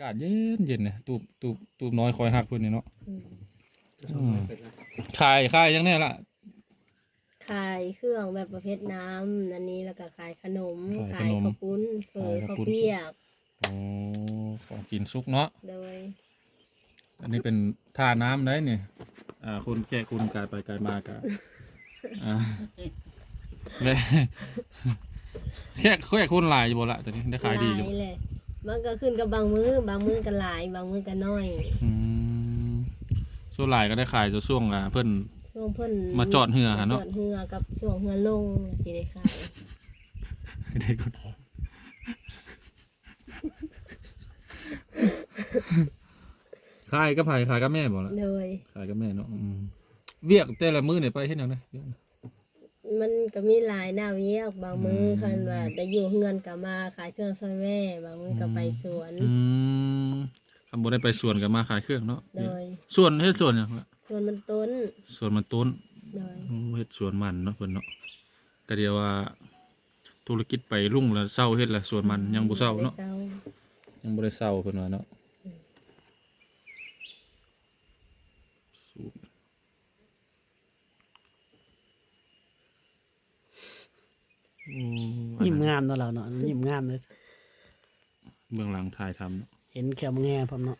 ກາດເຢັນໆ ນີ້ ຕູບ ຕູບ ຕູບນ້ອຍຄອຍຮັກເພິ່ນນີ້ເນາະ. ອືມ ອືມ ຂາຍ ຂາຍຫຍັງແດ່ລະ? ຂາຍເຄື່ອງແບບປະເພດນ້ຳອັນນີ້ ແລ້ວກໍຂາຍຂະໜົມ ຂາຍຂະໜົມ ຂາຍເຂົ້າປຸ້ນ ເຝີ ເຂົ້າປຽກ. ອໍ ຂອງກິນສຸກເນາະ. ໂດຍ. ອັນນີ້ເປັນທ່ານ້ຳໄດ໋ນີ້ ອ່າ ຄົນແຂກຄົນກາຍໄປກາຍມາກະ ອ່າ ແຂກ ແຂກຄົນຫຼາຍຢູ່ບໍ່ລະ ຕອນນີ້ໄດ້ຂາຍດີຢູ່ບໍ່? ຫຼາຍແຫຼະ ມັນກໍຂຶ້ນກັບບາງມື້ ບາງມື້ກໍຫຼາຍ ບາງມື້ກໍໜ້ອຍ. ອືມ ສ່ວນຫຼາຍກໍໄດ້ຂາຍແຕ່ຊ່ວງ ອ່າ ເພິ່ນ ຊ່ວງເພິ່ນມາຈອດເຮືອຫັ້ນເນາະ ມາຈອດເຮືອກັບຊ່ວງເຮືອລົງ ຊິໄດ້ຂາຍ ໄດ້ ຂາຍກັບໃຜ? ຂາຍກັບແມ່ບໍ່ລະ? ໂດຍ. ຂາຍກັບແມ່ເນາະ. ອືມ ວຽກແຕ່ລະມື້ນີ້ໄປເຮັດຫຍັງແດ່? ມັນກໍມີຫຼາຍໜ້າວຽກ ບາງມື້ ອືມ ຄັນວ່າໄດ້ຢູ່ເຮືອນກໍມາຂາຍເຄື່ອງຊ່ອຍແມ່ ບາງມື້ກໍໄປສວນ. ອືມ ຄັນບໍ່ໄດ້ໄປສວນກໍມາຂາຍເຄື່ອງເນາະ. ໂດຍ. ສວນ ເຮັດສວນຫຍັງລະ? ສວນມັນຕົ້ນ. ສວນມັນຕົ້ນ. ໂດຍ. ໂອ້ ເຮັດສວນມັນເນາະເພິ່ນເນາະ. ກໍດຽວວ່າ ທຸລະກິດໄປລຸ້ງລະເຊົາເຮັດລະ ສວນມັນ ອືມ ຍັງບໍ່ເຊົາເນາະ. ຍັງບໍ່ໄດ້ເຊົາ ຍັງບໍ່ໄດ້ເຊົາເພິ່ນວ່າເນາະ. ອືມ ໂອ້ ຍິ້ມງາມເນາະລາວເນາະ ຍິ້ມງາມເລີຍ. ເບື້ອງຫຼັງຖ່າຍທຳ ເຫັນແຂ້ວມາແງ່ພ້ອມເນາະ.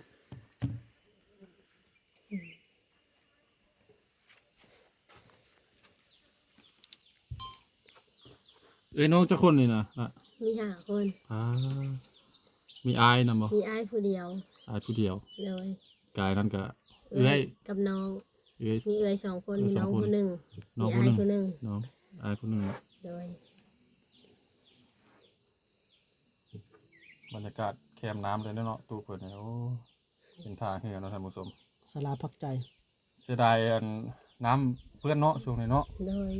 ເອື້ອຍນ້ອງຈັກຄົນນີ້ນະ? ອ່າ ມີຫ້າຄົນ. ອ່າ ມີອ້າຍນຳບໍ່? ມີອ້າຍຜູ້ດຽວ. ອ້າຍຜູ້ດຽວ. ໂດຍ. ກາຍນັ້ນກະເອື້ອຍ ເອື້ອຍກັບນ້ອງ. ເອື້ອຍ ມີເອື້ອຍສອງຄົນ ເອື້ອຍ ມີນ້ອງ ສອງຄົນ ຜູ້ໜຶ່ງ ນ້ອງ ມີອ້າຍຜູ້ໜຶ່ງ ຜູ້ໜຶ່ງ ນ້ອງ ອ້າຍຜູ້ໜຶ່ງ. ໂດຍ. ບັນຍາກາດແຄມນ້ຳເລີຍເນາະ ຕູ້ເພິ່ນນີ້. ໂອ້ ເປັນທ່າເຮືອເນາະທ່ານຜູ້ຊົມ ສາລາພັກໃຈ. ເສຍດາຍອັນ ນ້ຳເປື້ອນເນາະຊ່ວງນີ້ເນາະ. ໂດຍ.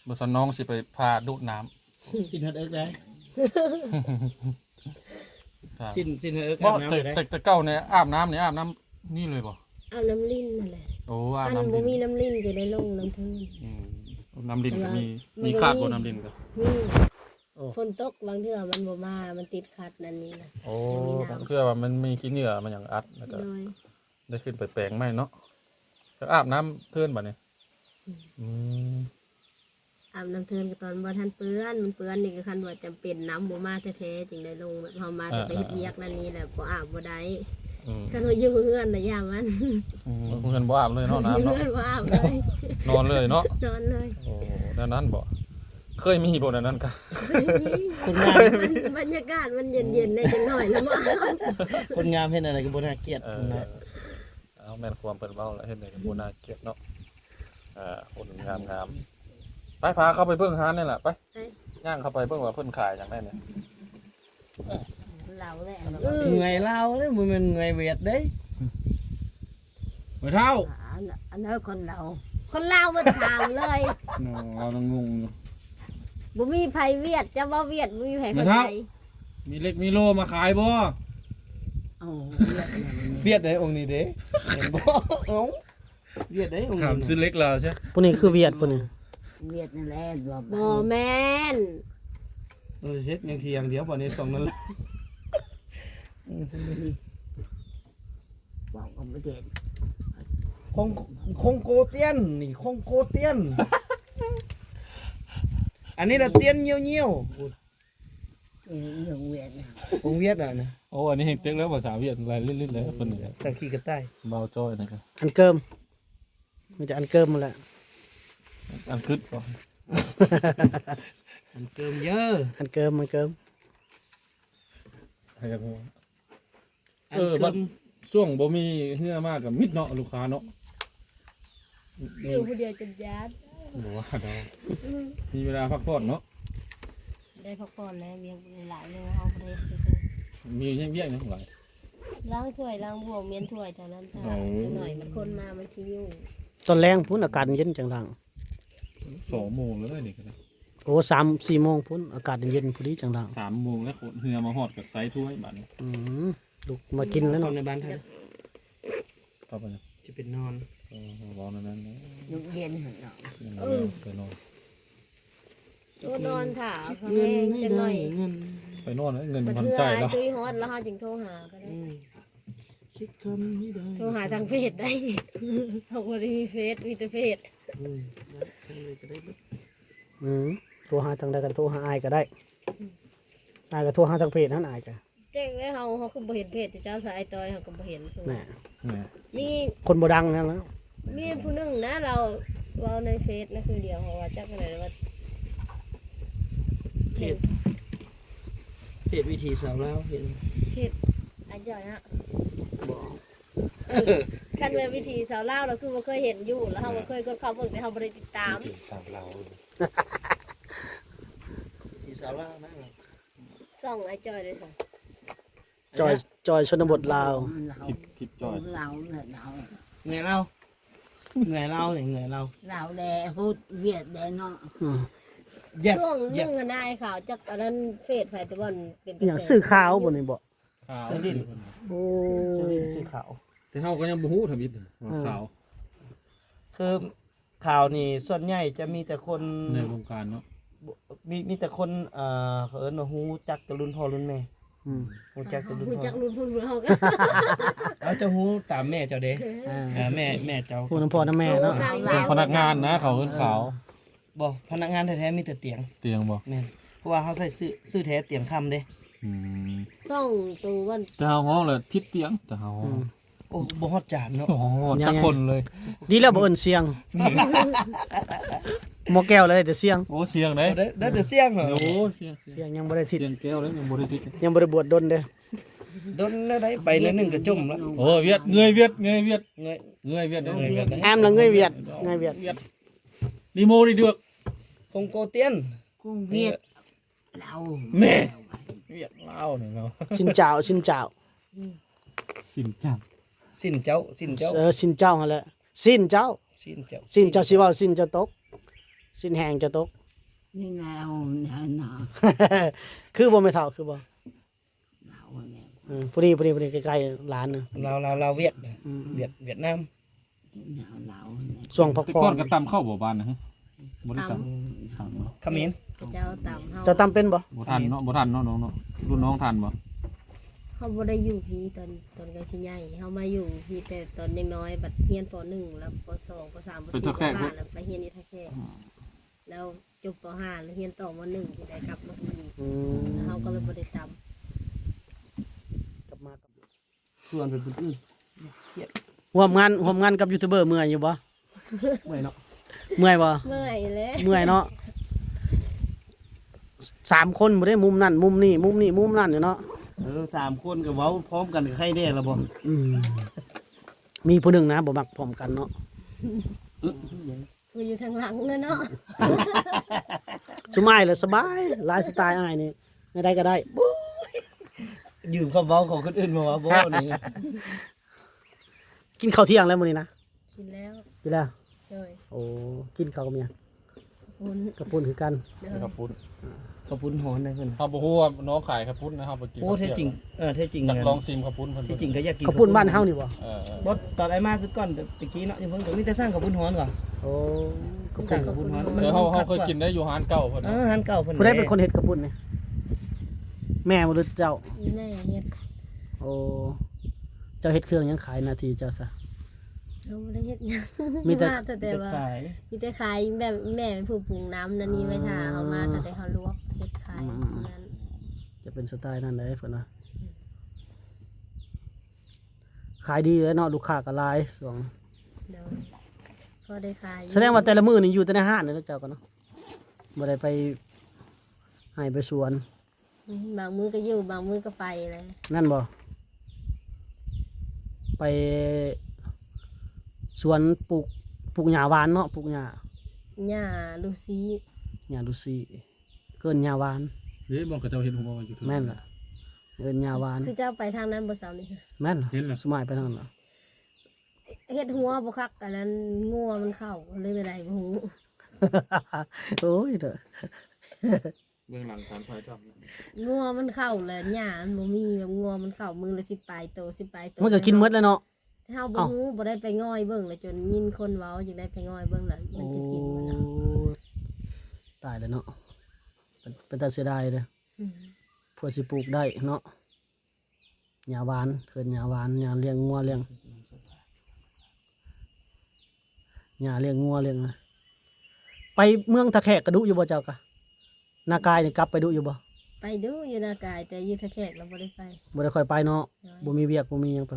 ບໍ່ຊັ້ນນ້ອງຊິໄປພາດູດນ້ຳ ສິ້ນຮອດເອິກໄດ໋. ສິ້ນ ສິ້ນຮອດເອິກ ອາບນ້ຳ ແຕ່ ແຕ່ ແຕ່ເກົ່ານີ້ອາບນ້ຳນີ້ເລີຍບໍ່? ອາບນ້ຳລິນນັ້ນແຫຼະ. ໂອ້ ອາບນ້ຳລິນ ຄັນບໍ່ມີນ້ຳລິນຈະໄດ້ລົງນ້ຳເທິງ. ອືມ ນ້ຳລິນກໍມີ ມີຂາດບໍ່ນ້ຳລິນກໍ? ມີ. ໂອ້ ຝົນຕົກບາງເທື່ອມັນບໍ່ມາ ມັນຕິດຂັດນັ້ນນີ້ນະ. ໂອ້ ບາງເທື່ອວ່າມັນມີຂີ້ເຫຍື້ອມັນຫຍັງອັດ ແລ້ວກໍ ໂດຍ ໄດ້ຂຶ້ນໄປແປງໃໝ່ເນາະ. ຈະອາບນ້ຳເທີນບັດນີ້. ອືມ ອືມ ອາບນ້ຳເທີນກໍຕອນບໍ່ທັນເປື້ອນ ມັນເປື້ອນນີ້ກໍຄັນວ່າຈຳເປັນນ້ຳບໍ່ມາແທ້ໆ ຈຶ່ງໄດ້ລົງ. ແບບເຮົາມາແຕ່ໄປເຮັດວຽກນັ້ນນີ້ແຫຼະ ບໍ່ອາບບໍ່ໄດ້. ອືມ ຄັນວ່າຢູ່ເຮືອນນະຢ່າມັນ. ອືມ ຢູ່ເຮືອນບໍ່ອາບເລີຍເນາະ ນ້ຳເນາະ. ຢູ່ເຮືອນບໍ່ອາບເລີຍ ນອນເລີຍເນາະ. ນອນເລີຍ. ໂອ້ ແນວນັ້ນບໍ່? ເຄີຍມີບໍ່ແນວນັ້ນກະ? ເຄີຍມີ. ຄົນງາມ ບັນ ບັນຍາກາດມັນເຢັນໆ ແດ່ຈັກໜ້ອຍແລ້ວບໍ່ອາບ. ຄົນງາມເຮັດແນວໃດກໍບໍ່ໜ້າກຽດ. ເອີ ເນາະ ເອົາ ແມ່ນຄວາມເພິ່ນເວົ້າລະ ເຮັດແນວໃດກໍບໍ່ໜ້າກຽດເນາະ. ເອີ ຄົນງາມໆ ໄປ ພາເຂົ້າໄປເບິ່ງຮ້ານນີ້ລະ ໄປ. ໄປ ຍ່າງເຂົ້າໄປເບິ່ງວ່າເພິ່ນຂາຍຫຍັງແດ່ນີ້. ເອີ ເຫື່ອຍລາວເດ້ ບໍ່ແມ່ນເຫື່ອຍຫວຽດເດ້ ແມ່ເຖົ້າ. ອັນ ອັນນັ້ນຄົນລາວ ຄົນລາວໝົດສາມເລີຍ. ເນາະ ລາວຍັງງົງຢູ່. ບໍ່ມີໃຜຫວຽດ ເຈົ້າເວົ້າຫວຽດ ບໍ່ມີໃຜເຂົ້າໃຈ. ມີເຫຼັກມີໂລມາຂາຍບໍ່? ເອົາ ຫວຽດເດ້ ອົງນີ້ເດ້ ເຫັນບໍ່? ເອົາ ຫວຽດເດ້ ອົງນີ້ ຖາມຊື່ເຫຼັກລາວຊະ. ຜູ້ນີ້ຄືຫວຽດ ຜູ້ນີ້ ຫວຽດນັ້ນແຫຼະ. ບໍ່ແມ່ນ ເອີ ເຊັດຍັງຖຽງດຽວ ບັດນີ້ສອງນັ້ນລະ ເວົ້າກໍບໍ່ເດັນ ຄົງ ຄົງໂກຕຽນ ນີ້ຄົງໂກຕຽນ. ອັນນີ້ລະຕຽນຍ່ຽວໆ. ເອີ ຂອງຫວຽດນະ ຂອງຫວຽດນະ. ໂອ້ ອັນນີ້ແຮງເຕັກແລ້ວ ພາສາຫວຽດ ຫຼາຍລິດໆ ແລ້ວເພິ່ນນີ້. ສາວຂີ່ກະຕ່າຍ ບ່າວຈ້ອຍນະ ອັນເກີມ ມີແຕ່ອັນເກີມຫັ້ນແຫຼະ. ອັນກຶດບໍ່? ອັນເກີມເຢີ ອັນເກີມ ອັນເກີມ. ໃຫ້ຈັກຫົວ. ເອີ ບັດຊ່ວງບໍ່ມີເຮືອມາກໍມິດເນາະ ລູກຄ້າເນາະ. ຢູ່ຜູ້ດຽວຈົນຢ້ານ. ບໍ່ວ່າດອກ ອືມ ມີເວລາພັກຜ່ອນເນາະ. ໄດ້ພັກຜ່ອນແລ້ວ ວຽກຫຼາຍເລີຍ ເຮົາບໍ່ໄດ້ເຮັດຊື່ໆ. ມີວຽກຫຍັງຫຼາຍ? ລ້າງຖ້ວຍລ້າງບ່ວງ ມ້ຽນຖ້ວຍເທົ່ານັ້ນ. ໂອ້ ຈັກໜ້ອຍມັນຄົນມາມັນຊິຫຍຸ້ງ. ຕອນແລງພຸ້ນອາກາດເຢັນຈັ່ງລ້າງ. ສອງໂມງແລ້ວນີ້ກໍໄດ້. ໂອ້ ສາມສີ່ໂມງພຸ້ນ ອາກາດເຢັນໆ ພໍດີຈັ່ງລ້າງ. ສາມໂມງແລ້ວ ເຮືອມາຮອດກໍໃສ່ຖ້ວຍບາດນີ້. ອືມ ລຸກມາກິນແລ້ວເນາະ. ເຂົ້າໄປນະ ຈະເປັນນອນ. ເອີ ເວົ້າແນວນັ້ນແຫຼະ ຢູ່ເຢັນຫັ້ນເນາະ. ເອີ ໄປນອນ. ໂອ້ ນອນຖ້າເຂົາແຮງຈັກໜ້ອຍ. ໄປນອນ ເງິນມັນຈ່າຍແລ້ວ ເຮົາຈື່ຮອດແລ້ວເຮົາຈຶ່ງໂທຫາກໍໄດ້. ອືມ ຄິດຄຳໃຫ້ໄດ້ ໂທຫາທາງເຟສໄດ້ ເຮົາບໍ່ໄດ້ມີເຟສ ມີແຕ່ເຟສ. ອືມ ທາງໃດກໍໄດ້ເບິດ. ອືມ ໂທຫາທາງໃດກໍໂທຫາອ້າຍກໍໄດ້. ອືມ ອ້າຍກໍໂທຫາທາງເຟສຫັ້ນ ອ້າຍກໍ ແຈ້ງແລ້ວ ເຮົາ ເຮົາຄືບໍ່ເຫັນເຟສເຈົ້າຊາຍ ອ້າຍຕ້ອຍ ເຮົາກໍບໍ່ເຫັນ. ແນ່ ແນ່ ມີຄົນບໍ່ດັງນັ້ນແຫຼະ. ມີຜູ້ໜຶ່ງນະ ລາວເວົ້າໃນເຟສນະ ຄືດຽວເຮົາວ່າ ຈັກແນວໃດວ່າ ເພດ ເພດວິຖີສາວລາວ ເຫັນ ເພດ ອາ ເຈົ້ານະ ບໍ່ ເອີ ຄັນແມ່ນວິຖີສາວລາວ ລາວຄືບໍ່ເຄີຍເຫັນຢູ່ ລະເຮົາກໍເຄີຍກົດເຂົ້າເບິ່ງ ແຕ່ເຮົາບໍ່ໄດ້ຕິດຕາມ ວິຖີສາວລາວ ວິຖີສາວລາວນະ. ຊ່ອງອ້າຍຈ້ອຍເດ້ຊະ ຈ້ອຍ ຈ້ອຍຊົນນະບົດລາວ ຄລິບ ຄລິບຈ້ອຍ ລາວແຫຼະ ລາວ ເມື່ອຍລາວ ເມື່ອຍລາວນີ້ ເມື່ອຍລາວ ລາວແດ່ ເຮັດວຽກແດ່ເນາະ. ອືມ yes ຊ່ວງໜຶ່ງ yes ນາຍຂາວ ຈັກອັນນັ້ນເຟສໃຜ ແຕ່ວ່າເປັນ ຫຍັງ ກະແສ ຊື່ຂາວບໍ່ນີ້ບໍ່? ຂາວ ຊື່ລິ້ນ ໂອ້ ຊື່ລິ້ນຊື່ຂາວ ແຕ່ເຮົາກໍຍັງບໍ່ຮູ້ທຳອິດວ່າ ເອີ ຂາວ ຄື ຂ່າວນີ້ສ່ວນໃຫຍ່ຈະມີແຕ່ຄົນໃນວົງການເນາະ ມີ ມີແຕ່ຄົນ ເອີ ເຂົາເອີ້ນວ່າຮູ້ຈັກແຕ່ລຸ້ນພໍ່ລຸ້ນແມ່. ອືມ ຮູ້ຈັກແຕ່ລຸ້ນ ຮູ້ຈັກລຸ້ນພຸ້ນເຮົາກໍ ເອົາ ເຈົ້າຮູ້ຕາມແມ່ເຈົ້າເດ້. ອ່າ ເອີ ແມ່ ແມ່ເຈົ້າ ຮູ້ນຳພໍ່ນຳແມ່ເນາະ ເອີ ພະນັກງານນະ ເຂົາເອີ້ນຂາວ. ບໍ່ ພະນັກງານແທ້ໆມີແຕ່ຕຽງ ຕຽງບໍ່? ແມ່ນ ເພາະວ່າເຮົາໃຊ້ຊື່ ຊື່ແທ້ຕຽງຄຳເດ້. ອືມ ຊ່ອງໂຕວັນ ແຕ່ເຮົາຮ້ອງແລ້ວທິດຕຽງ ແຕ່ເຮົາ ອືມ ໂອ້ ບໍ່ຮອດຈານເນາະ ບໍ່ຮອດຈັກຄົນເລີຍ. ດີແລ້ວບໍ່ເອີ້ນຊຽງ ໝໍ້ແກ້ວແລ້ວໄດ້ແຕ່ຊຽງ. ໂອ້ ຊຽງເດ້ ໄດ້ ໄດ້ແຕ່ຊຽງເນາະ. ໂອ້ ຊຽງ ຊຽງຍັງບໍ່ໄດ້ທິດ ຊຽງແກ້ວເດ້ ຍັງບໍ່ໄດ້ທິດ ຍັງບໍ່ໄດ້ບວດດົນເດ້. ດົນແນວໃດ ໄປໜ້ອຍໜຶ່ງກໍຈົມລະ. ໂອ້ ວຽດ ເງີຍວຽດ ເງີຍວຽດ ເງີຍ ເງີຍວຽດ ເງີຍວຽດ ແອມລະເງີຍວຽດ ເງີຍວຽດ ລີໂມລີເດືອກ ຄົງໂກຕຽນ ຄົງວຽດ ລາວ ແນ່ ວຽດລາວນີ້ເນາະ. ຊິນເຈົ້າ ຊິນເຈົ້າ ອືມ ຊິນເຈົ້າ ຊິນເຈົ້າ ຊິນເຈົ້າ ເອີ ຊິນເຈົ້າຫັ້ນແຫຼະ ຊິນເຈົ້າ ຊິນເຈົ້າ ຊິນເຈົ້າຊິເວົ້າ ຊິນເຈົ້າຕົກ ຊິນແຫ້ງເຈົ້າຕົກ. ນີ້ລາວນະ ຄືບໍ່ແມ່ເຖົ້າ ຄືບໍ່? ລາວແມ່ ເອີ ຜູ້ນີ້ ຜູ້ນີ້ ຜູ້ນີ້ ໃກ້ໆ ຫຼານນະ ລາວ ລາວ ລາວຫວຽດ ອືມ ຫວຽດ ຫວຽດນາມ. ຊ່ວງພັກຜ່ອນ ແຕ່ກ່ອນກໍຕຳເຂົ້າບໍ່ບ້ານນະ? ບໍ່ໄດ້ຕຳ ຕຳ ເຂົາເຈົ້າຕຳ ເຮົາ ເຈົ້າຕຳເປັນບໍ່? ບໍ່ທັນເນາະ ບໍ່ທັນເນາະ ນ້ອງເນາະ ລຸ້ນນ້ອງທັນບໍ່? ເຮົາບໍ່ໄດ້ຢູ່ພີ້ຕອນ ຕອນໃກ້ຊິໃຫຍ່ ເຮົາມາຢູ່ພີ້ແຕ່ຕອນຍັງນ້ອຍ ບັດຮຽນ ປໍໜຶ່ງ ແລ້ວ ປໍສອງ ປໍສາມ ປໍສີ່ ໄປຮຽນຢູ່ທ່າແຂກ ອືມ ແລ້ວຈົບ ປໍຫ້າ ແລ້ວຮຽນຕໍ່ ມໍໜຶ່ງ ທີ່ໄດ້ກັບມາພີ້ອີກ ອືມ ເຮົາກໍເລີຍບໍ່ໄດ້ຕຳ ກັບມາກັບ ຊວນໄປບຸນອື່ນ ຄຽດ ຮ່ວມງານ ຮ່ວມງານກັບຢູທູບເບີເມື່ອຍຢູ່ບໍ່? ເມື່ອຍເນາະ ເມື່ອຍບໍ່? ເມື່ອຍແຫຼະ ເມື່ອຍເນາະ ສາມຄົນບໍ່ໄດ້ ມຸມນັ້ນ ມຸມນີ້ ມຸມນີ້ ມຸມນັ້ນຢູ່ເນາະ. ເອີ ສາມຄົນກໍເວົ້າພ້ອມກັນ ໃຄແດ່ລະບໍ່? ອືມ ມີຜູ້ໜຶ່ງນະ ບໍ່ມັກພ້ອມກັນເນາະ ອື ຜູ້ຢູ່ທາງຫຼັງນະເນາະ ຊຸມອ້າຍລະສະບາຍ ໄລຟ໌ສະໄຕອ້າຍນີ້ ແນວໃດກໍໄດ້ ໂອ້ຍ ຢືມຄຳເວົ້າຂອງຄົນອື່ນມາເວົ້າບໍ່ນີ້. ກິນເຂົ້າທ່ຽງແລ້ວມື້ນີ້ນະ? ກິນແລ້ວ ກິນແລ້ວ ໂດຍ ໂອ້ ກິນເຂົ້າກັບຫຍັງ? ເຂົ້າປຸ້ນ ເຂົ້າປຸ້ນຄືກັນ ໂດຍ ເຂົ້າປຸ້ນ ເຂົ້າປຸ້ນຮ້ອນໄດ໋ເພິ່ນ ເຮົາບໍ່ຮູ້ວ່ານ້ອງຂາຍເຂົ້າປຸ້ນນະ ເຮົາໄປກິນ. ໂອ້ ແທ້ຈິງ ເອີ ແທ້ຈິງ ຢາກລອງຊິມເຂົ້າປຸ້ນເພິ່ນ ແທ້ຈິງກໍຢາກກິນເຂົ້າປຸ້ນບ້ານເຮົານີ້ບໍ່? ເອີ ບໍ່ ຕອນອ້າຍມາຊຸດກ່ອນແຕ່ກີ້ເນາະ ຢູ່ເພິ່ນກໍມີແຕ່ສັ່ງເຂົ້າປຸ້ນຮ້ອນວ່າ. ໂອ້ ເຂົ້າປຸ້ນ ສັ່ງເຂົ້າປຸ້ນຮ້ອນ ເອີ ເຮົາ ເຮົາເຄີຍກິນໄດ້ຢູ່ຮ້ານເກົ່າເພິ່ນ ເອີ ຮ້ານເກົ່າເພິ່ນ ຜູ້ໃດເປັນຄົນເຮັດເຂົ້າປຸ້ນນີ້? ແມ່ບໍ່ ຫຼືເຈົ້າ? ແມ່ເຮັດ ໂອ້ ເຈົ້າເຮັດເຄື່ອງຫຍັງຂາຍ ໜ້າທີ່ເຈົ້າຊະ? ເຮົາບໍ່ໄດ້ເຮັດຫຍັງ ມີແຕ່ ມາຕັ້ງແຕ່ວ່າ ມີແຕ່ຂາຍ ມີແຕ່ຂາຍ ແມ່ເປັນຜູ້ປຸງນ້ຳນັ້ນນີ້ໄວ້ຖ້າເຮົາມາ ອືມ ຕັ້ງແຕ່ເຮົາລວກເຮັດຂາຍ ອືມ ນັ້ນ ຈະເປັນສະໄຕນັ້ນເດ້ເພິ່ນວ່າ ຂາຍດີແລ້ວເນາະ ລູກຄ້າກໍຫຼາຍຊ່ວງ ໂດຍ ພໍໄດ້ຂາຍຢູ່. ສະແດງວ່າແຕ່ລະມື້ນີ້ຢູ່ແຕ່ໃນຮ້ານເນາະ ເຈົ້າກໍເນາະ ບໍ່ໄດ້ໄປໄຮ່ໄປສວນ. ອືມ ບາງມື້ກໍຢູ່ ບາງມື້ກໍໄປແຫຼະ ນັ້ນບໍ່? ໄປສວນປູກ ປູກຫຍ້າຫວານເນາະ ປູກຫຍ້າ ຫຍ້າລູຊີ ຫຍ້າລູຊີ ເອີ້ນຫຍ້າຫວານ. ເດ້ ບ່ອນເຂົາເຈົ້າເຮັດຫົວຢູ່ເທິງ ແມ່ນລະ ເອີ້ນຫຍ້າຫວານ. ຊຸເຈົ້າໄປທາງນັ້ນບໍ່ເຊົ້ານີ້? ແມ່ນ ເຫັນລະ ຊຸມອ້າຍໄປທາງນັ້ນລະ ເຮັດຫົວບໍ່ຄັກ ອັນນັ້ນງົວມັນເຂົ້າ ເລີຍໄດ້ບໍ່ຮູ້. ໂອ້ຍເດີ ເບື້ອງຫຼັງການຖ່າຍທຳ ງົວມັນເຂົ້າແລ້ວ ຫຍ້າມັນບໍ່ມີ ແບບງົວມັນເຂົ້າມື້ລະສິບປາຍໂຕ ສິບປາຍໂຕ ມັນກໍກິນໝົດແລ້ວເນາະ. ເຮົາບໍ່ຮູ້ ບໍ່ໄດ້ໄປງ່ອຍເບິ່ງ ລະຈົນຍິນຄົນເວົ້າ ຈຶ່ງໄດ້ໄປງ່ອຍເບິ່ງ ລະມັນຈະກິນໝົດແລ້ວ. ໂອ້ ຕາຍແລ້ວເນາະ ເປັນ ເປັນຕາເສຍດາຍເດີ. ອືມ ວ່າຊິປູກໄດ້ເນາະ ຫຍ້າຫວານ ເອີ້ນຫຍ້າຫວານ ຫຍ້າລ້ຽງງົວລ້ຽງ ຫຍ້າລ້ຽງງົວລ້ຽງ ໄປເມືອງທ່າແຂກກະດຸຢູ່ບໍ່ເຈົ້າກະ? ນາກາຍນີ້ກັບໄປດຸຢູ່ບໍ່? ໄປດຸຢູ່ນາກາຍ ແຕ່ຢູ່ທ່າແຂກລະບໍ່ໄດ້ໄປ ບໍ່ໄດ້ຄ່ອຍໄປເນາະ ໂດຍ ບໍ່ມີວຽກ ບໍ່ມີຫຍັງໄປ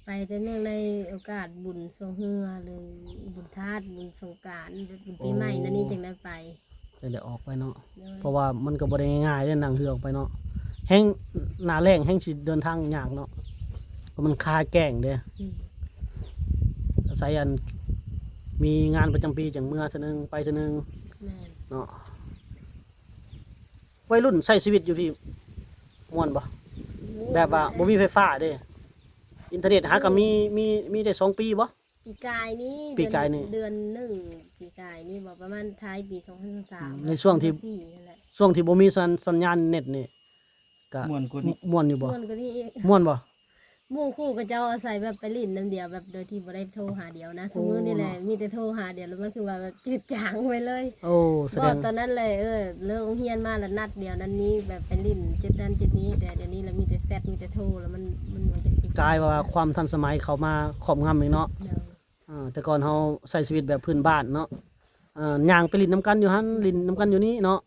ໄປແຕ່ເນື່ອງໃນໂອກາດບຸນຊ່ວງເຮືອ ຫຼື ບຸນທາດ ບຸນສົງການ ບຸນປີໃໝ່ ອໍ ນັ້ນນີ້ ຈັ່ງໄດ້ໄປ ຈັ່ງໄດ້ອອກໄປເນາະ ໂດຍ ເພາະວ່າມັນກໍບໍ່ໄດ້ງ່າຍໆເດ້ ນັ່ງເຮືອອອກໄປເນາະ ແຮ່ງໜ້າແລ້ງແຮ່ງຊິເດີນທາງຍາກເນາະ ເພາະມັນຄາແກ້ງເດ້ ອືມ ອາໄສອັນມີງານປະຈຳປີຈັ່ງເມືອເທື່ອໜຶ່ງ ໄປເທື່ອໜຶ່ງ ແມ່ນ ເນາະ. ໄວລຸ້ນໃຊ້ຊີວິດຢູ່ພີ້ມ່ວນບໍ່? ໂອ້ ແບບວ່າບໍ່ມີໄຟຟ້າເດ້ ອິນເຕີເນັດຫາກໍມີ ມີ ມີໄດ້ສອງປີບໍ່? ປີກາຍນີ້ ປີກາຍນີ້ ເດືອນ ເດືອນໜຶ່ງ ປີກາຍນີ້ບໍ່ ປະມານທ້າຍປີສອງພັນຊາວສາມ ອືມ ໃນຊ່ວງທີ່ ສອງພັນຊາວສີ່ ນັ້ນແຫຼະ ຊ່ວງທີ່ບໍ່ມີສັນ ສັນຍານເນັດນີ້ ກະ ມ່ວນກວ່ານີ້ ມ່ວນຢູ່ບໍ່? ມ່ວນກວ່ານີ້ອີກ ມ່ວນບໍ່? ໝູ່ຄູ່ເຂົາເຈົ້າອາໄສແບບໄປຫຼິ້ນນຳດຽວ ແບບໂດຍທີ່ບໍ່ໄດ້ໂທຫາດຽວນະ ໂອ້ ຊຸມື້ນີ້ແຫຼະ ເນາະ ມີແຕ່ໂທຫາດຽວ ແລ້ວມັນຄືວ່າແບບຈືດຈາງໄປເລີຍ ໂອ້ ສະແດງ ບໍ່ ຕອນນັ້ນແຫຼະ ເອີ ເລີກໂຮງຮຽນມາລະນັດດຽວນັ້ນນີ້ ແບບໄປຫຼິ້ນຈຸດນັ້ນຈຸດນີ້ ແຕ່ດຽວນີ້ລະມີແຕ່ແຊັດ ມີແຕ່ໂທ ລະມັນ ມັນບໍ່ຢາກຕິດ ກາຍວ່າຄວາມທັນສະໄໝເຂົ້າມາຄອບງຳອີກເນາະ ໂດຍ ອ່າ ແຕ່ກ່ອນເຮົາໃຊ້ຊີວິດແບບພື້ນບ້ານເນາະ ອ່າ ຍ່າງໄປຫຼິ້ນນຳກັນຢູ່ຫັ້ນ ຫຼິ້ນນຳກັນຢູ່ນີ້ເນາະ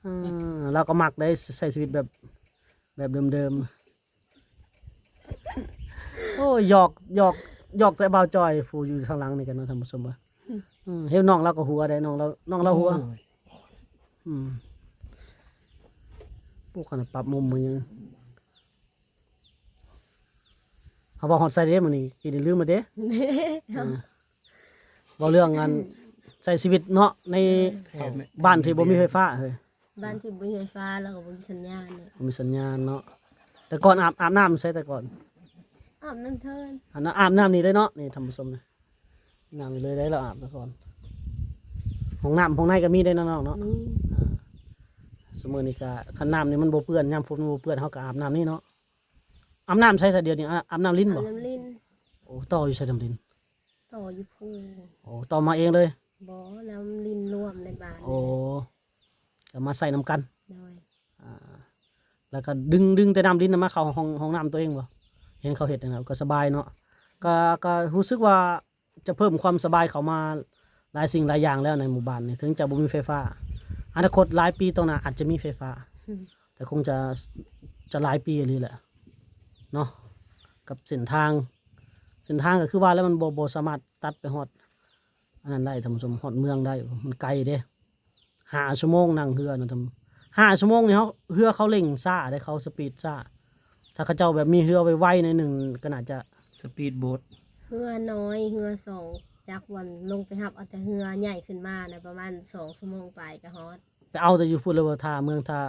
ອືມ ອ່າ ລາວກໍມັກໄດ້ ໃຊ້ຊີວິດແບບ ແບບເດີມໆ ໂອ້ຍ ຢອກ ຢອກ ຢອກແຕ່ບ່າວຈອຍ ຜູ້ຢູ່ທາງຫຼັງນີ້ກັນເນາະທ່ານຜູ້ຊົມເອີຍ ອືມ ເອີ ເຫັນນ້ອງລາວກໍຫົວໄດ໋ ນ້ອງລາວ ນ້ອງລາວຫົວ ໂອ້ຍ ອືມ ໂອ້ ຂະໜາດປັບມຸມມັນຍັງ ເຮົາເວົ້າຮອດໃສເດ້ມື້ນີ້ ກີ້ນີ້ລືມແລ້ວເດ້ ເອີ ເວົ້າເລື່ອງອັນ ໃຊ້ຊີວິດເນາະ ໃນ ເອີ ບ້ານທີ່ບໍ່ມີໄຟຟ້າເຮີ້ຍ ບ້ານທີ່ບໍ່ມີໄຟຟ້າ ແລ້ວກໍບໍ່ມີສັນຍານເນາະ ບໍ່ມີສັນຍານເນາະ ແຕ່ກ່ອນອາບ ອາບນ້ຳໃສແຕ່ກ່ອນ? ອາບນ້ຳເທີນ ອາບນ້ຳ ອາບນ້ຳນີ້ເລີຍເນາະ ນີ້ທ່ານຜູ້ຊົມ ອາບນ້ຳນີ້ເລີຍໄດ໋ ລາວອາບແຕ່ກ່ອນ ຫ້ອງນ້ຳຫ້ອງໃນກໍມີໄດ໋ເນາະ ນ້ອງເນາະ ມີ ອ່າ ຊຸມື້ນີ້ກໍຄັນນ້ຳນີ້ມັນບໍ່ເປື້ອນ ຍາມຝົນມັນບໍ່ເປື້ອນ ເຮົາກໍອາບນ້ຳນີ້ເນາະ ອາບນ້ຳໃສຊະດຽວນີ້? ອາ ອາບນ້ຳລິນບໍ່? ອາບນ້ຳລິນ ໂອ້ ຕໍ່ຢູ່ໃສນ້ຳລິນ? ຕໍ່ຢູ່ພູ ໂອ້ ຕໍ່ມາເອງເລີຍ? ບໍ່ ນ້ຳລິນລວມໃນບ້ານ ໂອ້ ກໍມາໃສ່ນຳກັນ ໂດຍ ອ່າ ແລ້ວກໍດຶງ ດຶງແຕ່ນ້ຳລິນນະມາເຂົ້າຫ້ອງ ຫ້ອງນ້ຳຕົວເອງບໍ່? ເຫັນເຂົາເຮັດນັ້ນນະ ກໍສະບາຍເນາະ ກໍ ກໍຮູ້ສຶກວ່າ ຈະເພີ່ມຄວາມສະບາຍເຂົ້າມາຫຼາຍສິ່ງຫຼາຍຢ່າງແລ້ວໃນໝູ່ບ້ານນີ້ ເຖິງຈະບໍ່ມີໄຟຟ້າ ອະນາຄົດຫຼາຍປີຕໍ່ໜ້າອາດຈະມີໄຟຟ້າ ອືມ ແຕ່ຄົງຈະ ຈະຫຼາຍປີອີ່ຫຼີແຫຼະເນາະ ກັບເສັ້ນທາງ ເສັ້ນທາງກໍຄືວ່າແລ້ວ ມັນບໍ່ ບໍ່ສາມາດຕັດໄປຮອດອັນນັ້ນໄດ້ທ່ານຜູ້ຊົມ ຮອດເມືອງໄດ້ ມັນໄກເດ້. ຫ້າຊົ່ວໂມງນັ່ງເຮືອນະທ່ານ ຫ້າຊົ່ວໂມງນີ້ເຮົາ ເຮືອເຂົາເລັ່ງຊ້າເດ້ ເຂົາສະປີດຊ້າ ຖ້າເຂົາເຈົ້າແບບມີເຮືອໄວໆໜ້ອຍໜຶ່ງກໍໜ້າຈະ ສະປີດໂບດ ເຮືອນ້ອຍ ເຮືອສອງຈັກ ວັນລົງໄປຮັບເອົາແຕ່ເຮືອໃຫຍ່ຂຶ້ນມານະ ປະມານສອງຊົ່ວໂມງປາຍກໍຮອດ ໄປເອົາແຕ່ຢູ່ພຸ້ນເລີຍບໍ່ ທ່າເມືອງ ທ່າ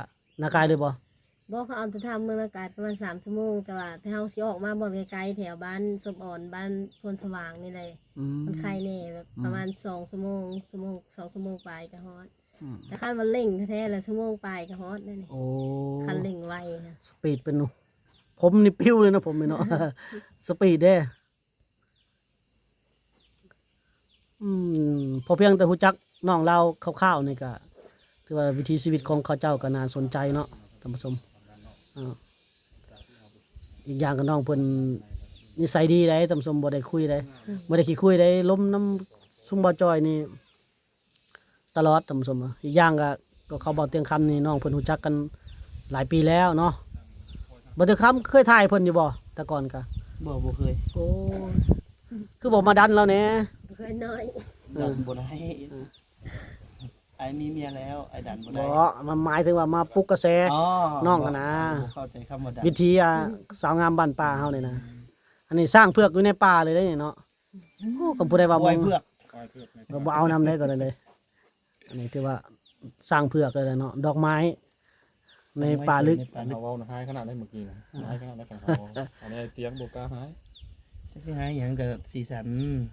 ນາກາຍເລີຍບໍ່? ບໍ່ ເຂົາເອົາແຕ່ຖ້າເມືອງນາກາຍປະມານສາມຊົ່ວໂມງ ແຕ່ວ່າຖ້າເຮົາຊິອອກມາບ່ອນໄກໆ ແຖວບ້ານສົມອອນ ບ້ານໂພນສະຫວ່າງນີ້ແຫຼະ ອືມ ມັນໄຄແດ່ ແບບ ອືມ ປະມານສອງຊົ່ວໂມງ ຊົ່ວໂມງ ສອງຊົ່ວໂມງປາຍກໍຮອດ ອືມ ແຕ່ຄັນວ່າເລັ່ງແທ້ໆລະຊົ່ວໂມງປາຍກໍຮອດແລ້ວນີ້ ໂອ້ ຄັນເລັ່ງໄວນະ ສະປີດເປັນ ຜົມນີ້ປິວເລີຍເນາະ ຜົມນີ້ເນາະ ສະປີດເດ້. ອືມ ພໍພຽງແຕ່ຮູ້ຈັກນ້ອງລາວຄ່າວໆນີ້ ກະຖືວ່າວິຖີຊີວິດຂອງເຂົາເຈົ້າກະໜ້າສົນໃຈເນາະທ່ານຜູ້ຊົມ ເອີ ອີກຢ່າງກະນ້ອງເພິ່ນນິໄສດີໃດ໋ທ່ານຜູ້ຊົມ ບໍ່ໄດ້ຄຸຍໃດ໋ ອືມ ບໍ່ໄດ້ຂີ້ຄຸຍໃດ໋ ລົມນຳຊຸມບ່າວຈອຍນີ້ຕະຫຼອດທ່ານຜູ້ຊົມ ອີກຢ່າງກະ ກໍເຂົາເບົາຕຽງຄຳນີ້ ນ້ອງເພິ່ນຮູ້ຈັກກັນຫຼາຍປີແລ້ວເນາະ ເບົາຕຽງຄຳເຄີຍຖ່າຍເພິ່ນຢູ່ບໍ່ ແຕ່ກ່ອນກະ? ບໍ່ ບໍ່ເຄີຍ ໂອ້ ຄືບໍ່ມາດັນລາວແດ່ ເຄີຍໜ້ອຍ ເອີ ດັນບໍ່ໄດ້ ເອີ ອ້າຍມີເມຍແລ້ວ ອ້າຍດັນບໍ່ໄດ້ ບໍ່ ມັນໝາຍເຖິງວ່າມາປຸກກະແສ ອໍ ນ້ອງຫັ້ນນະ ບໍ່ເຂົ້າໃຈຄຳວ່າດັນ ວິຖີ ອ່າ ສາວງາມບ້ານປ່າເຮົານີ້ນະ ອັນນີ້ຊ້າງເຜືອກຢູ່ໃນປ່າເລີຍເດ້ນີ້ເນາະ ໂອ້ ຄັນຜູ້ໃດວ່າ ຄວາຍເຜືອກ ບໍ່ ບໍ່ເອົານຳເດ້ ຕົວນັ້ນເດ້ ອັນນີ້ຖືວ່າຊ້າງເຜືອກເລີຍແຫຼະເນາະ ດອກໄມ້ໃນປ່າລຶກ ໃນປ່າເຮົາເວົ້ານະ ຮ້າຍຂະໜາດໃດເມື່ອກີ້ນະ ຮ້າຍຂະໜາດໃດຄັນເຮົາເວົ້າ ອັນນີ້ຕຽງບໍ່ກ້າຮ້າຍ ຈັກຊິຮ້າຍຫຍັງກໍສີສັນ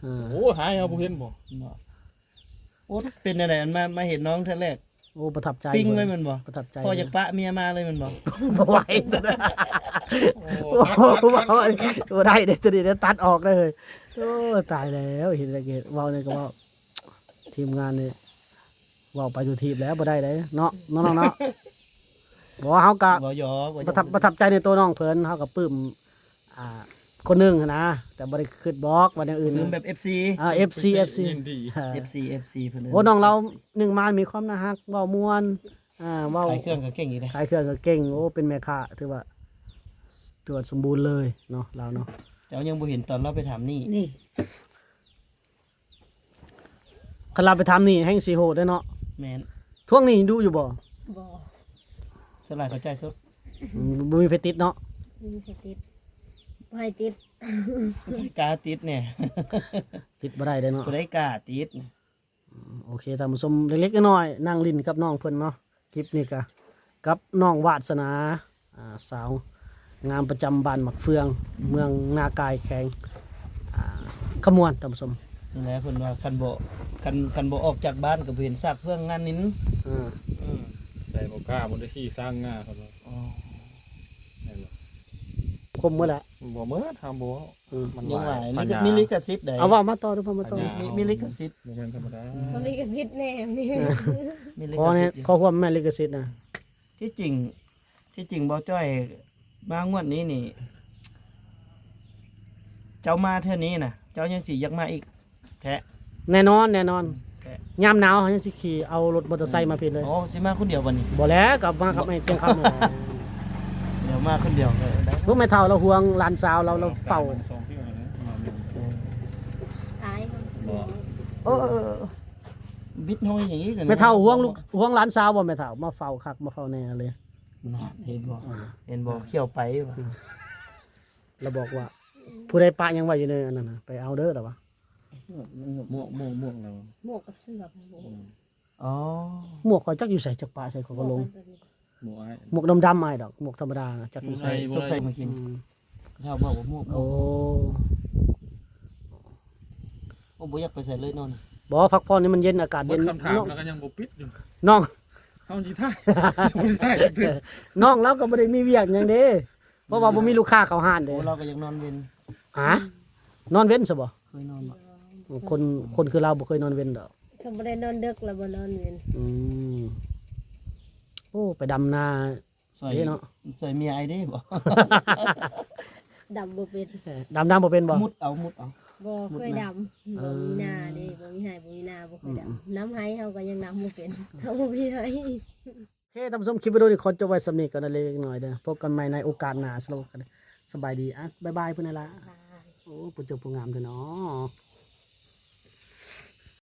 ເອີ ໂອ້ ຮ້າຍເຮົາບໍ່ເຫັນບໍ່ ໂອ້ ເປັນຈັ່ງໃດ ອັນມາ ມາເຫັນນ້ອງເທື່ອແລກ ໂອ້ ປະທັບໃຈ ປີ້ງເລີຍແມ່ນບໍ່ ປະທັບໃຈ ພໍຢາກປະເມຍມາເລີຍແມ່ນບໍ່ ບໍ່ໄຫວ ໂອ້ ບໍ່ໄດ້ເດ້ ຕົວນີ້ເດ້ ຕັດອອກເດ້ ໂອ້ ຕາຍແລ້ວ ເຫັນແລ້ວ ເວົ້ານີ້ກໍເວົ້າ ທີມງານນີ້ເວົ້າໄປທຸກທີບແລ້ວ ບໍ່ໄດ້ເດ້ເນາະ ນ້ອງໆເນາະ ບໍ່ ເຮົາກະ ເວົ້າຫຍອກ ເວົ້າຫຍອກ ປະທັບ ປະທັບໃຈໃນໂຕນ້ອງເພິ່ນ ເຮົາກະປຶ້ມ ອ່າ ຄົນໜຶ່ງຫັ້ນນະ ແຕ່ບໍ່ໄດ້ຄິດບອກວ່າແນວອື່ນ ປຶ້ມແບບເອັຟຊີ ອ່າ ເອັຟຊີ ເອັຟຊີ ຍິນດີ ອ່າ ເອັຟຊີ ເອັຟຊີ ເພິ່ນ ໂອ້ ນ້ອງລາວໜຶ່ງມາມີຄວາມໜ້າຮັກ ເວົ້າມ່ວນ ອ່າ ເວົ້າ ຂາຍເຄື່ອງກໍເກັ່ງອີກເດ້ ຂາຍເຄື່ອງກໍເກັ່ງ ໂອ້ ເປັນແມ່ຄ້າ ຖືວ່າ ຖືວ່າສົມບູນເລີຍເນາະ ລາວເນາະ ເຈົ້າຍັງບໍ່ເຫັນຕອນລາວໄປຖາມໜີ້ ນີ້ ຄັນລາວໄປຖາມໜີ້ແຮ່ງຊິໂຫດເດ້ເນາະ ແມ່ນ ທວງໜີ້ດຸຢູ່ບໍ່? ບໍ່ ສ່ວນຫຼາຍເຂົາຈ່າຍສົດ ອືມ ບໍ່ມີໃຜຕິດເນາະ ບໍ່ມີໃຜຕິດ ບໍ່ໃຫ້ຕິດ ໃຜກ້າຕິດແດ່ ຕິດບໍ່ໄດ້ເດ້ເນາະ ຜູ້ໃດກ້າຕິດ ອືມ ໂອເຄ ທ່ານຜູ້ຊົມ ເລັກໆນ້ອຍໆ ນັ່ງຫຼິ້ນກັບນ້ອງເພິ່ນເນາະ ຄລິບນີ້ກະກັບນ້ອງວາດສະໜາ ອ່າ ສາວງາມປະຈຳບ້ານໝາກເຟືອງ ເມືອງນາກາຍ ແຂວງ ອ່າ ຄຳມ່ວນ ທ່ານຜູ້ຊົມ ນີ້ແຫຼະ ເພິ່ນວ່າຄັນບໍ່ ຄັນ ຄັນບໍ່ອອກຈາກບ້ານກໍບໍ່ເຫັນຊາກເຟືອງງານນິນ ເອີ ອືມ ໃສ່ບໍ່ກ້າ ບໍ່ໄດ້ຂີ່ຊ້າງງາ ເພິ່ນວ່າ ອໍ ແມ່ນບໍ່ ຄົມໝົດແຫຼະ ບໍ່ໝົດ ເຮົາບໍ່ ອືມ ມັນ ຍັງວ່າ ມີລິຂະສິດໃດ ເອົາເວົ້າມາຕໍ່ເດີ້ ເວົ້າມາຕໍ່ ມີ ມີລິຂະສິດ ບໍ່ແມ່ນທຳມະດາ ມີລິຂະສິດແດ່ ມີລິຂະສິດ ຂໍແນ່ ຂໍຄວາມແມ່ນລິຂະສິດນະ ທີ່ຈິງ ທີ່ຈິງບໍ່ຈ້ອຍມາງວດນີ້ນີ້ ເຈົ້າມາເທື່ອນີ້ນະ ເຈົ້າຍັງຊິຢາກມາອີກແທ້? ແນ່ນອນ ແນ່ນອນ ແທ້ ຍາມໜາວເຮົາຍັງຊິຂີ່ເອົາລົດມໍເຕີໄຊມາພີ້ເລີຍ ອໍ ຊິມາຄົນດຽວບັດນີ້ ບໍ່ແລ້ວ ກໍມາກັບໄອ້ຕຽງຄຳນີ້ແຫຼະ ດຽວມາຄົນດຽວກໍໄດ້ ພວກແມ່ເຖົ້າລາວຫ່ວງຫຼານສາວລາວ ລາວເຝົ້າ ຕາຍ ເອີ ເອີ ເອີ ບິດເຮົາເຮັດຫຍັງອີກ ແມ່ເຖົ້າຫ່ວງລູກ ຫ່ວງຫຼານສາວບໍ່ແມ່ເຖົ້າ ມາເຝົ້າຄັກມາເຝົ້າແນ່ເລີຍ ນັ້ນ ເຫັນບໍ່ ເຫັນບໍ່ ຂ້ຽວໄປວ່າ ລາວບອກວ່າ ຜູ້ໃດປະຫຍັງໄວ້ຢູ່ໃນອັນນັ້ນນະ ໄປເອົາເດີ້ລາວວ່າ ໝວກ ໝວກ ໝວກລາວ ໝວກກັບເສື້ອ ອໍ ໝວກຂ້ອຍຈັກຢູ່ໃສ ຈັກປະໃສ ຂ້ອຍກໍຫຼົງ ໝວກອ້າຍ ໝວກດຳໆອ້າຍດອກ ໝວກທຳມະດານະ ຈັກຢູ່ໃສ ສົງໄສມາກິນ ອືມ ເຖົ້າບອກວ່າໝວກ ໂອ້ ໂອ້ ບໍ່ຢາກໄປໃສເລີຍນອນ ບໍ່ ພັກຜ່ອນໃຫ້ມັນເຢັນ ອາກາດເຢັນ ໝົດຄຳຖາມແລ້ວກໍຍັງບໍ່ປິດຢູ່ ນ້ອງ ເຮົາຊິຖ່າຍ ຊິບໍ່ໄດ້ຖ່າຍຈັກເທື່ອ ນ້ອງລາວກໍບໍ່ໄດ້ມີວຽກຫຍັງເດ້ ເພາະວ່າບໍ່ມີລູກຄ້າເຂົ້າຮ້ານເດ້ ໂອ້ ລາວກໍຢາກນອນເວັນ ຫາ ນອນເວັນຊະບໍ່? ເຄີຍນອນບໍ່? ຄົນ ຄົນຄືລາວບໍ່ເຄີຍນອນເວັນດອກ ຄັນບໍ່ໄດ້ນອນເດິກລະບໍ່ນອນເວັນ ອືມ ໂອ້ ໄປດຳນາ ຊ່ອຍ ເດ້ເນາະ ຊ່ອຍເມຍອ້າຍເດ້ບໍ່? ດຳບໍ່ເປັນ ເອີ ດຳ ດຳບໍ່ເປັນບໍ່? ມຸດເອົາ ມຸດເອົາ ບໍ່ເຄີຍດຳ ເອີ ບໍ່ມີນາເດ້ ບໍ່ມີໄຮ່ ບໍ່ມີນາ ບໍ່ເຄີຍດຳ ອືມ ນຳໄຮ່ເຮົາກໍຍັງດຳບໍ່ເປັນ ເຮົາບໍ່ມີໄຮ່ ໂອເຄ ທ່ານຜູ້ຊົມ ຄລິບວິດີໂອນີ້ຂໍຈົບໄວ້ສ່ຳນີ້ກ່ອນເລັກນ້ອຍເດີ້ ພົບກັນໃໝ່ໃນໂອກາດໜ້າ ສຳລັບ ສະບາຍດີ ອ່ະ ບາຍບາຍ ພຸ້ນນະລະ ບາຍ ໂອ້ ຜູ້ຈົບຜູ້ງາມເດີ້ເນາະ.